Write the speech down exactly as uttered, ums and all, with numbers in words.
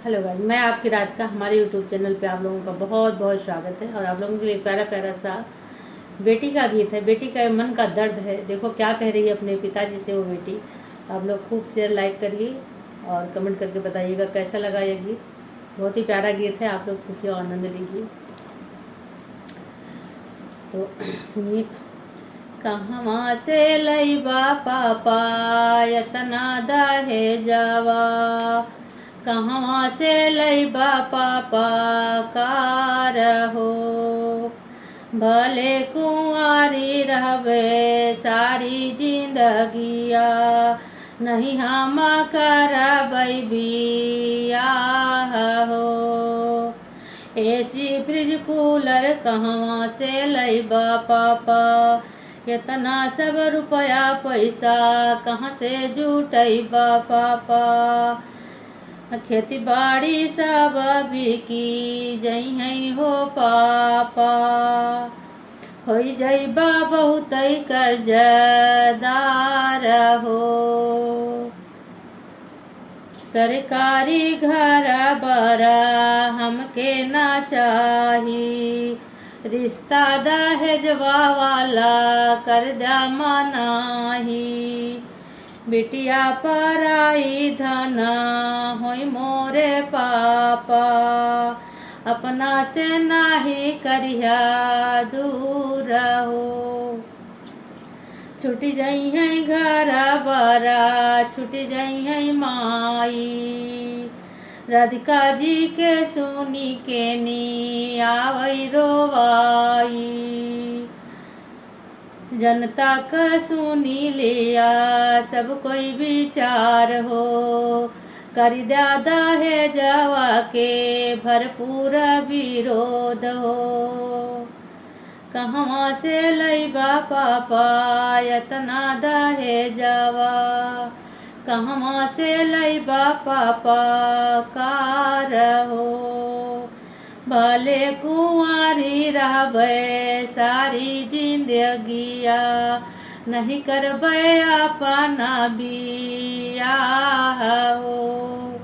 हेलो गाइस, मैं आपकी राधिका। हमारे यूट्यूब चैनल पे आप लोगों का बहुत बहुत स्वागत है। और आप लोगों के लिए प्यारा प्यारा सा बेटी का गीत है, बेटी का मन का दर्द है। देखो क्या कह रही है अपने पिताजी से वो बेटी। आप लोग खूब शेयर, लाइक करिए और कमेंट करके बताइएगा कैसा लगा ये गीत। बहुत ही प्यारा गीत है, आप लोग सुनिए और आनंद लीजिए। तो सुनिए। कहवा से लइबा पापा एतना दहेजवा, कहवा से लइबा पापा कार हो। भले कुंवारी रहबे सारी जिंदगिया, नहीं हम करबै बियाह हो। एसी फ्रिज कूलर कहवा से लइबा पापा, एतना सब रुपया पैसा कहाँ से जुटइबा पापा। खेती बाड़ी सब बिकी जइहैं हो पापा, होइ जइबा बहुतै कर्जदार हो। सरकारी घर बरा हमके ना चाही, रिश्ता दहेजवा वाला कर द्या मनाही। बिटिया पराई धन होइ मोरे पापा, अपना से नाही करिहा दूर हो। छुटि जइहैं घर बरा, छुटि जइहैं माई। राधिका जी के सुनी के नी आवै रोवाई। जनता क सुनी लिया सब कोई विचार हो, करि द्या दहेजवा के भरपूर विरोध हो। कहवा से लइबा पापा एतना दहेजवा, कहवा से लइबा पापा कार हो। भले कुंवारी रहबे सारी जिंदगिया, नहीं करबे अपना बियाह हो।